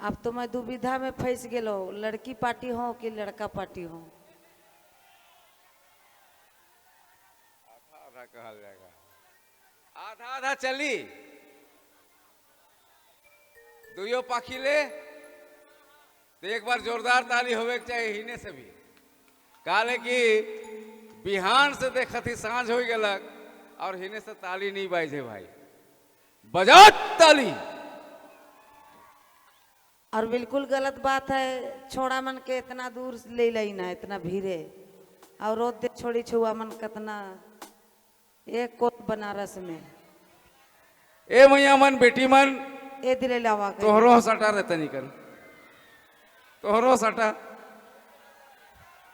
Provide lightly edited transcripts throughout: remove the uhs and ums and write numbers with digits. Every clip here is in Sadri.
अब तो मैं दुविधा में फंस गेलो, लड़की पार्टी हो कि लड़का पार्टी हो। आधा आधा कहल जाएगा, आधा आधा चली दुयो पाखी ले तो एक बार जोरदार ताली होवे के चाहिए हिने से भी। काले कि बिहान से देखत ही सांझ हो गलक और हिने से ताली नहीं बाजे भाई, बजाओ ताली। और बिल्कुल गलत बात है, छोड़ा मन के इतना दूर ले लई ना, इतना भीड़े और रोज दे छोड़ी छुआ मन कितना एक कोत बनारस में। ए मैया मन बेटी मन ए दिले लावा के तोहरो सटा रहता निकल, तोहरो सटा।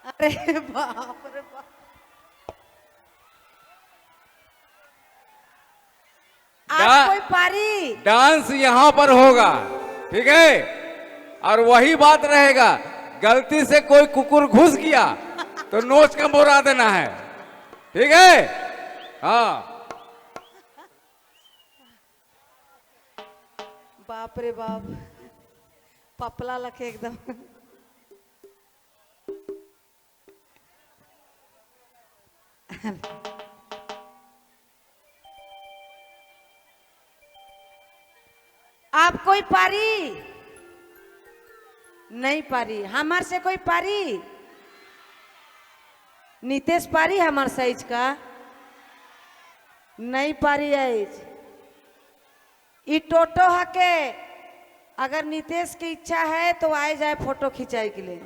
अरे बाप रे बाप, आज कोई पारी डांस यहाँ पर होगा, ठीक है? और वही बात रहेगा, गलती से कोई कुकुर घुस गया तो नोच के मोरा देना है, ठीक है? हाँ बाप रे बाप, पपला लखे एकदम। आप कोई पारी नहीं पारी, हमार से कोई पारी? नितेश पारी हमार साइज का नहीं पारी आइज। ई टोटो हके, अगर नितेश की इच्छा है तो आए जाए फोटो खिंचाई के लिए।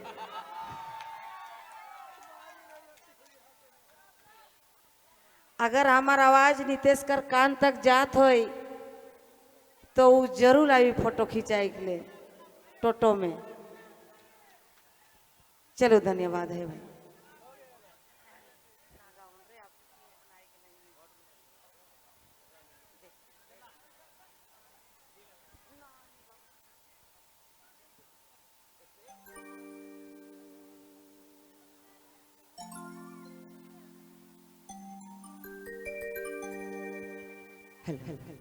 अगर हमार आवाज नितेश कर कान तक जात होई तो वो जरूर आई फोटो खिंचाई के लिए टोटो में। चलो धन्यवाद है भाई। हेलो हेलो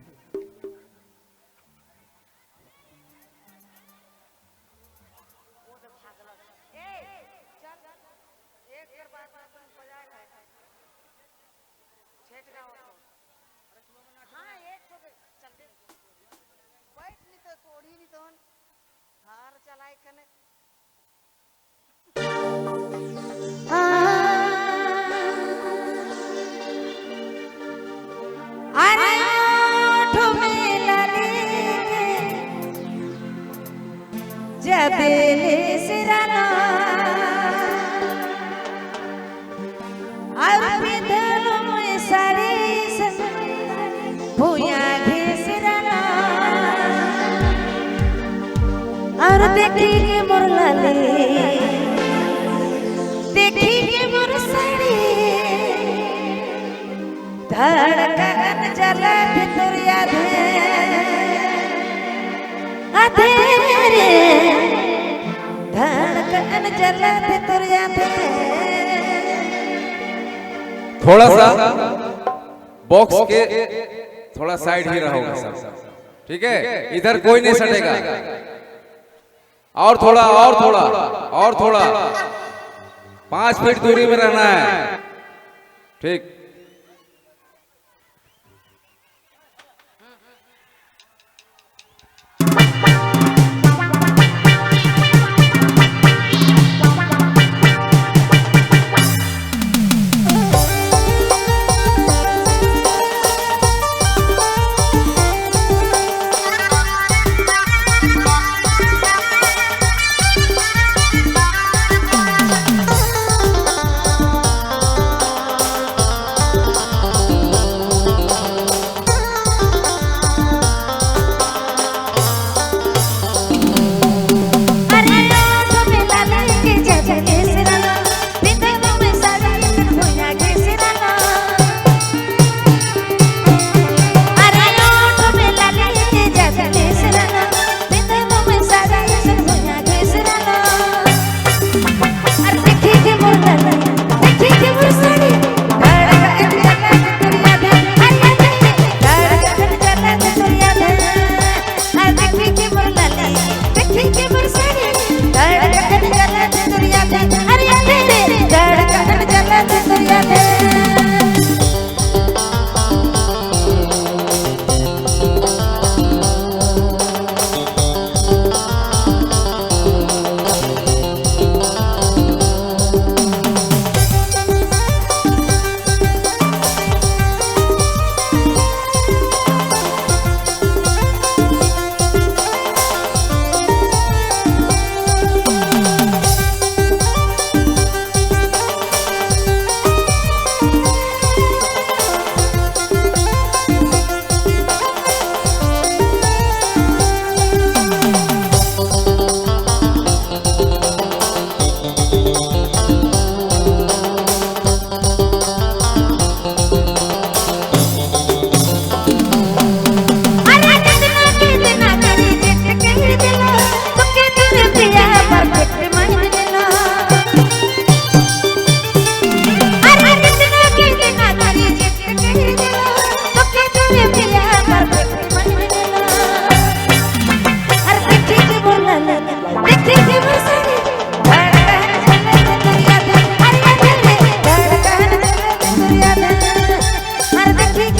और देखी के मोर लाले, देखी के मोर साड़ी, धड़कन जला भीतर आधे आधे रे, धड़कन जला भीतर आधे। थोड़ा सा बॉक्स के थोड़ा साइड ही रहोगे सब, ठीक है? इधर कोई नहीं सटेगा। और थोड़ा, और थोड़ा, और थोड़ा, 5 फीट दूरी में रहना है, ठीक? देखी।